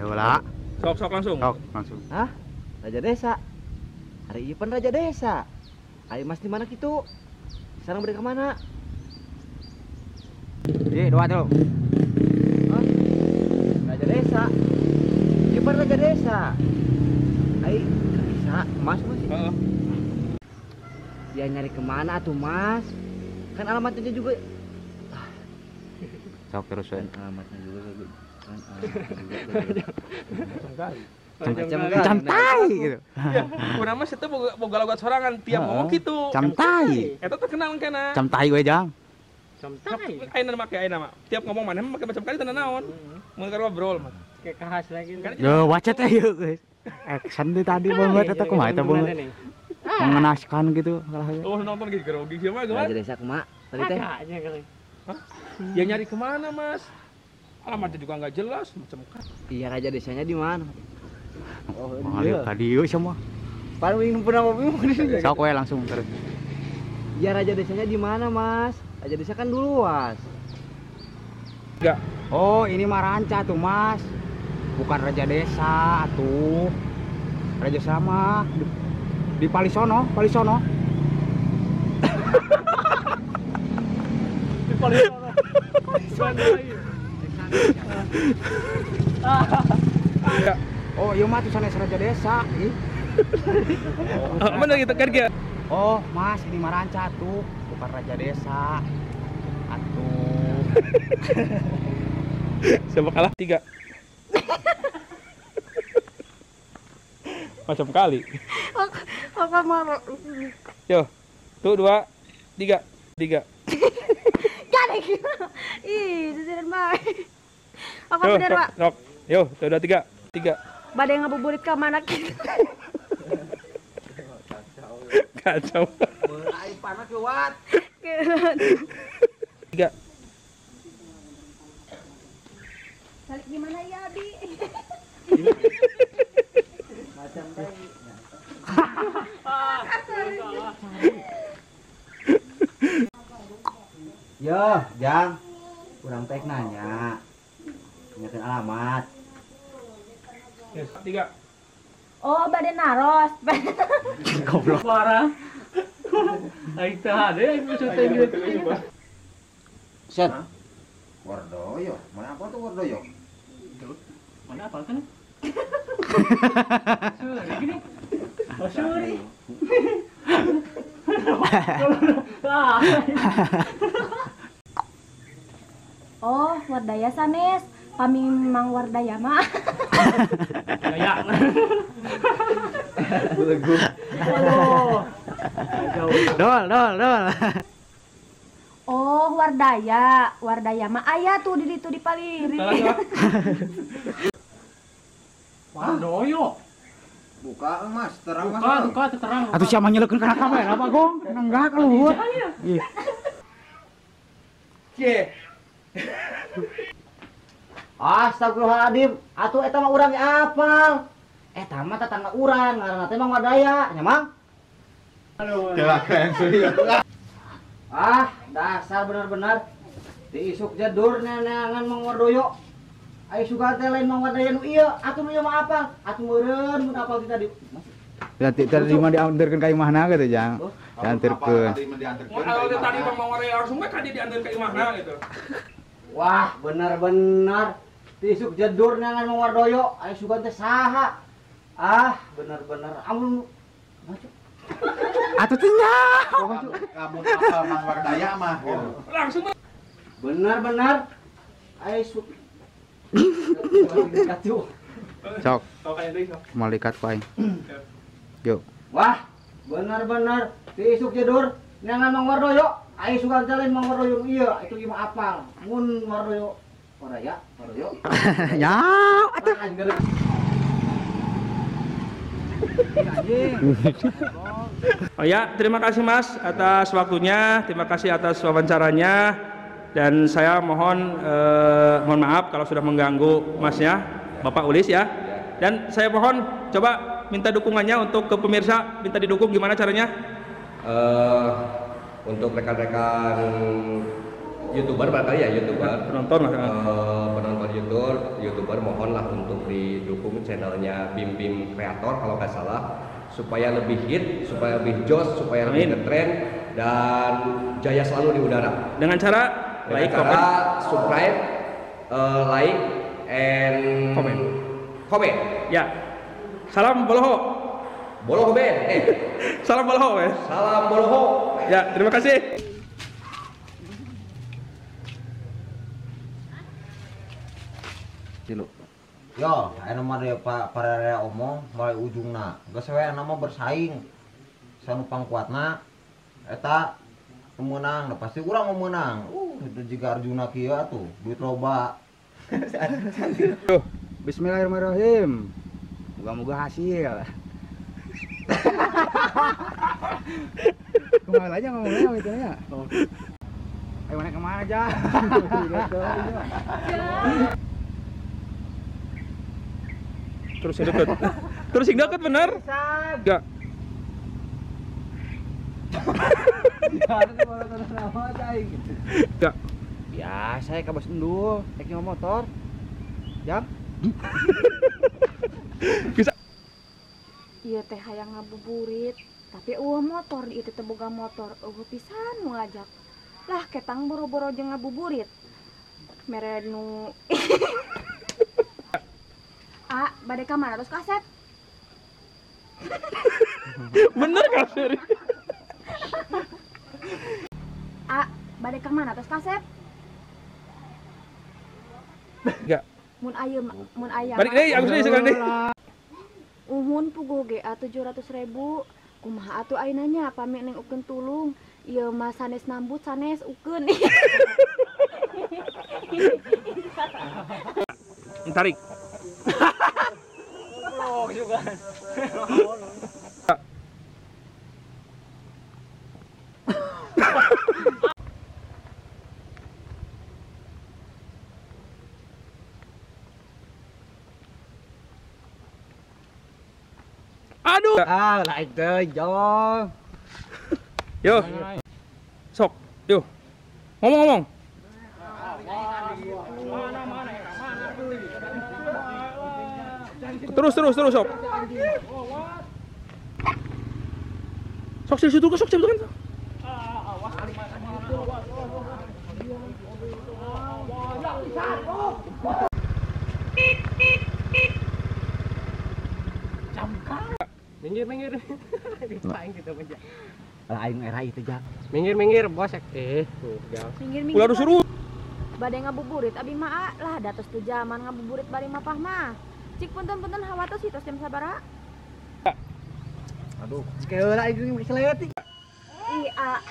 Heula. Sok langsung. Sok langsung. Hah? Raja Desa. Hari ieu pan Raja Desa. Ayo Mas di mana kitu? Sekarang beri ke mana? Ye, 2 3. Hah? Raja Desa. Ieu pan Raja Desa. Ai bisa Mas masih. Heeh. Ya nyari kemana tuh Mas? Kan alamatnya juga. Sok terus we. Kan alamatnya juga kan alamatnya juga. Cam tai gitu. Ya, urang mah situ boga logat sorangan tiap ngomong gitu. Cam tai. Eta terkenal kena. Cam tai we jang. Cam tai. Ayeuna make ayeuna mah. Tiap ngomong maneh make macam kali teu naon. Mun keur ngobrol mah. Kayak kahas lagi. Yo wacet teh yeuh guys. Action teh tadi banget eta kumaha eta banget. Mengenaskan gitu kalah. Oh nonton gitu grogi siapa gimana? Raja Desa kumaha tadi teh? Hah? Ya nyari kemana Mas? Alamatnya juga nggak jelas macam kan. Iya Raja Desanya di mana? Oh, iya. Tadi yuk semua. Paling pernah mau di sini. Sok we langsung terus. Ya Raja Desanya di mana Mas? Raja Desa kan luas. Enggak. Oh, ini mah ranca tuh Mas. Bukan Raja Desa tuh. Raja sama di Palisono, Palisono. Di Palisono. Palisono lagi. Oh, iya mah tuh sanes Raja Desa. Ih. Bener gitu kan kia? Oh, Mas, ini mah ranca tuh, bukan Raja Desa. Atuh. Siapa kalah? 3. Macam kali. Apa mau? Yo. 1 2 3 3. Gak. Ih, sisiran bae. Apa bener, Pak? Sok. Yo, 1 2 3 3. Badai ngabuburit ka mana kitu. Kacau. Air panas lewat. 3. Balik gimana ya, Abi? Macam tadi. Yo, Jang. Kurang tek nanya. Nanyakeun alamat. Yes, 3. Oh, bade naros. Goblok. Parah. Aing teh hade aing syuting gitu. Set. Wardoyo, mana apa tuh Wardoyo? Mana apa kan? Suri gini. Oh, suri. Oh, Wardaya sanes. Pami Mang Wardaya mah. Gaya. Belegu. Dol, dol, dol. Oh, Wardaya. Wardaya mah aya tuh di ditu di Paliri. Wardoyo. Buka Mas, terang Mas. Buka, terang. Atuh siapa nyeleukeun kana kamera apa, Gong? Enggak keluar. Ih. Cie. Astagfirullahaladzim, atuh eta mah urang ge apal. Eta mah tetangga urang, ngaranna teh Mang Wardaya, nya Mang. Ah, dasar benar-benar diisuk jedur neneangan Mang Wardoyo. Ai sugan teh lain Mang Wardaya nu ieu, atuh nu ieu mah apal. Atuh meureun mun apal ti tadi. Nanti tadi mah diantarkeun ka imahna gitu, Jang. Diantarkeun. Mun awal tadi Mang Wardaya langsung we ka dieu diantarkeun ka imahna gitu. Wah, benar-benar tisuk jedur neangan Mang Wardoyo, ai sugan teh saha. Ah, benar-benar amun maju. Atuh teh nya. Lamun apal Mang Wardaya mah gitu. Langsung benar-benar ai su Sok. Malaikat ku aing. Yuk. Wah, benar-benar tisuk jedur neangan Mang Wardoyo. Ai sugan teh lain Mang Wardoyo ieu, itu ieu mah apal. Mun Wardoyo Wardaya, Wardoyo. Ya, atuh. Oh ya, terima kasih Mas atas waktunya, terima kasih atas wawancaranya, dan saya mohon mohon maaf kalau sudah mengganggu Masnya, Bapak Ulis ya. Dan saya mohon coba minta dukungannya untuk ke pemirsa, minta didukung gimana caranya? Untuk rekan-rekan YouTuber barangkali ya, YouTuber penonton lah. Penonton YouTuber mohonlah untuk didukung channelnya Bim Bim Kreator kalau nggak salah, supaya lebih hit, supaya lebih jos, supaya lebih ngetren dan jaya selalu di udara. Dengan cara like, comment, subscribe, like, and comment. Komen. Ya. Salam Boloho. Boloho Ben. Salam Boloho ya. Salam Boloho. Ya, terima kasih. Yo, anu mah deui para omong mulai ujungna. Geus we anu mah bersaing. Sanu pangkuatna eta meunang, da pasti urang meunang. Itu jiga Arjuna kieu atuh, duit loba. Bismillahirrahmanirrahim. Moga-moga hasil. Kemana aja ngomongnya gitu ya. Ayo mana kemana aja. Terus yang deket. Terus yang deket bener? Enggak. Enggak. Biasa ya ka bos endul, rek nyewa motor. Jam. Bisa. Ieu teh hayang ngabuburit, tapi eueuh motor di ieu teh boga motor, eueuh pisan nu ngajak. Lah ketang boro-boro jeung ngabuburit. Mere nu A, bade ka mana terus kaset? Bener kasir. A, bade ka mana terus kaset? Enggak. Mun aya mun aya. Balik deui, Agus deui sekali deui. Uhun puguh ge 700.000. Kumaha atuh ayeuna nya pami neng ukeun tulung. Ieu mah sanes nambut sanes ukeun. Tarik. Juga. Aduh. Ah, lain teh, jong. Yo. Sok, yo. Ngomong-ngomong. Terus sok. Sok sih situ sok situ kan. Minggir. Aing gitu aja. Lah aing era itu jang. Minggir bos. Tuh jang. Minggir. Ulah disuruh. Bade ngabuburit abi mah lah datos teu jaman ngabuburit bari mapah mah. Cik punten-punten hawa tos hitos jam sabaraha? Aduh, sekali lagi aing seleutik. Iya.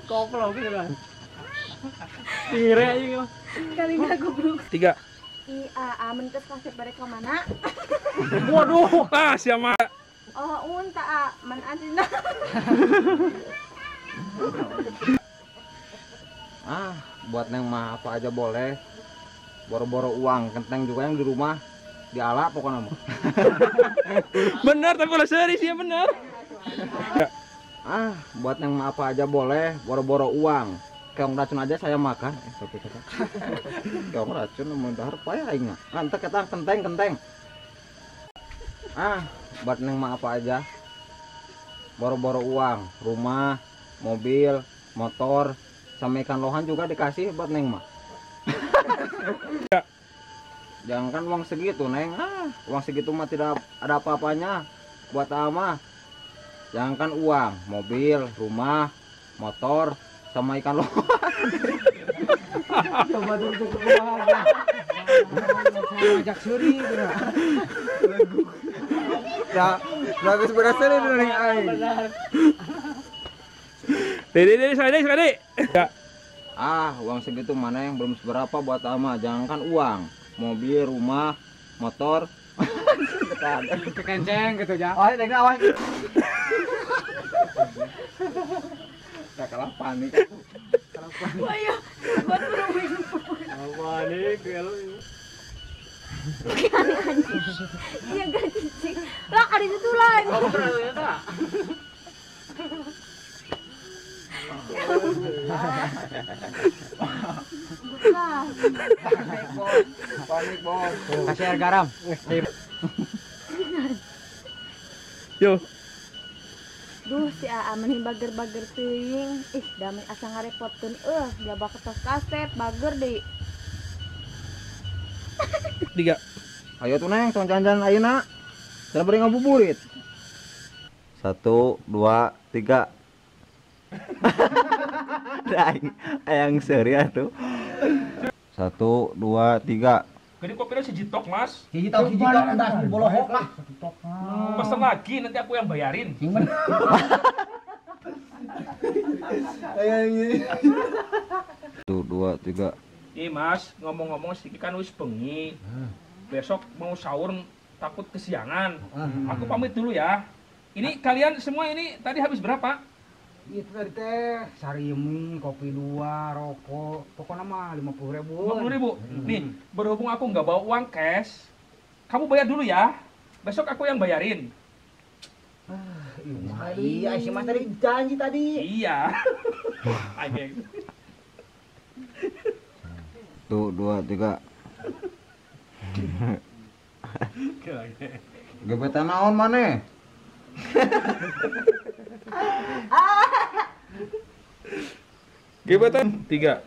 Koplok gitu lah. Tire aing mah. Kali enggak goblok. 3. Iya, amun geus kasep bade ka mana? Waduh, ah siapa? Oh, unta a, man anjeunna. Ah, buat neng mah apa aja boleh. Boro-boro uang, kenteng juga yang di rumah diala pokoknya mah. Bener, tapi kalau serius ya bener. Ah, buat neng mah apa aja boleh, boro-boro uang. Keong racun aja saya makan. Tapi kata. Keong racun mun dahar payah aing mah. Ngantek eta kenteng. Ah, buat neng mah apa aja. Boro-boro uang, rumah, mobil, motor, sama ikan lohan juga dikasih buat neng mah. Jangankan uang segitu neng, ah, uang segitu mah tidak ada apa-apanya buat ama. Jangankan uang, mobil, rumah, motor, sama ikan lohan. Coba dulu ajak suri Ya, bagus berhasil ini neng aing. Dede, sekali deh. Ya. Ah, uang segitu mana yang belum seberapa buat ama. Jangankan uang, mobil, rumah, motor. Kekenceng gitu ya. Oh, ini awas. Ya kalah panik. Wah, iya. Buat panik ya lu. Iya gak cicing. Lah ada itu lah. Panik, Bos. Kasih air garam. Yo. Duh si Aa meni bager-bager teuing. Ih, damai asa ngarepotkeun eueuh, jaba ketos kaset bager deui. 3. Ayo tuh Neng, tong jalan-jalan ayeuna. Jangan beri ngabuburit. 1, 2, 3. Aing ayang seuri atuh. 1, 2, 3. Jadi kopinya siji tok, Mas. Siji tok entas bolohok lah. Pesan lagi nanti aku yang bayarin. 1, 2, 3. Nih Mas, ngomong-ngomong siki kan wis bengi. Besok mau sahur takut kesiangan. Aku pamit dulu ya. Ini kalian semua ini tadi habis berapa? Itu tadi teh sarimi, kopi 2, rokok, pokoknya mah 50.000. 50.000. Nih, berhubung aku nggak bawa uang cash, kamu bayar dulu ya. Besok aku yang bayarin. Iya, si Mas tadi janji tadi. Iya. 1, 2, 3. Gebetan naon maneh? Gebetan 3.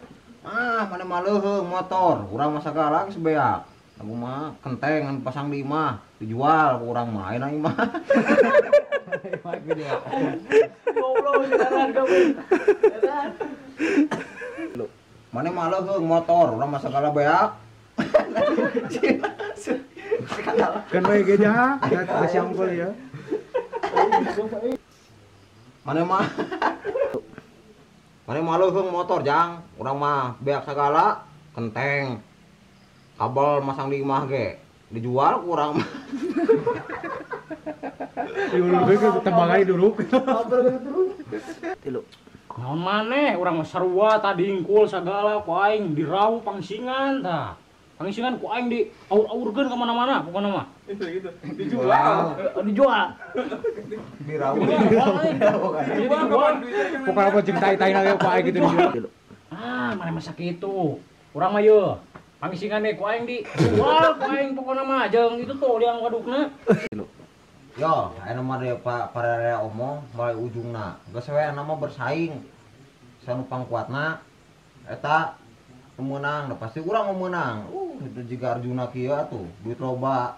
Ah, mana maleuheung motor, urang mah sagala geus beak. Aku mah kenteng ngan pasang di imah, dijual ku urang mah ayeuna imah. Goblok beneran kamu. Mana maleuheung motor, urang mah sagala beak. Kan we ge ja, kasih angkul ya. Mana mah mana maleuheung motor jang, urang mah beak sagala kenteng. Kabel masang di imah ge dijual ku urang mah. Tebang aja dulu. Tilu. Naon maneh urang mah sarua tadi ingkul sagala ku aing dirau pangsingan tah. Pangsingan ku aing di aur-aurkeun ka mana-mana pokona mah. Itu gitu. Dijual. Dijual. Dirau. Dijual. Pokoknya apa jeung tai-tai na ku aing gitu dijual. Ah, maneh mah sakitu. Urang mah yeuh. Pangsingan ku aing dijual ku aing pokona mah jeung itu tuh liang wadukna. Yo, aya mah deui pararea omong mulai ujungna. Geus we anu mah bersaing. Sanu pangkuatna eta meunang, da pasti urang meunang. Itu jiga Arjuna kieu atuh, duit loba.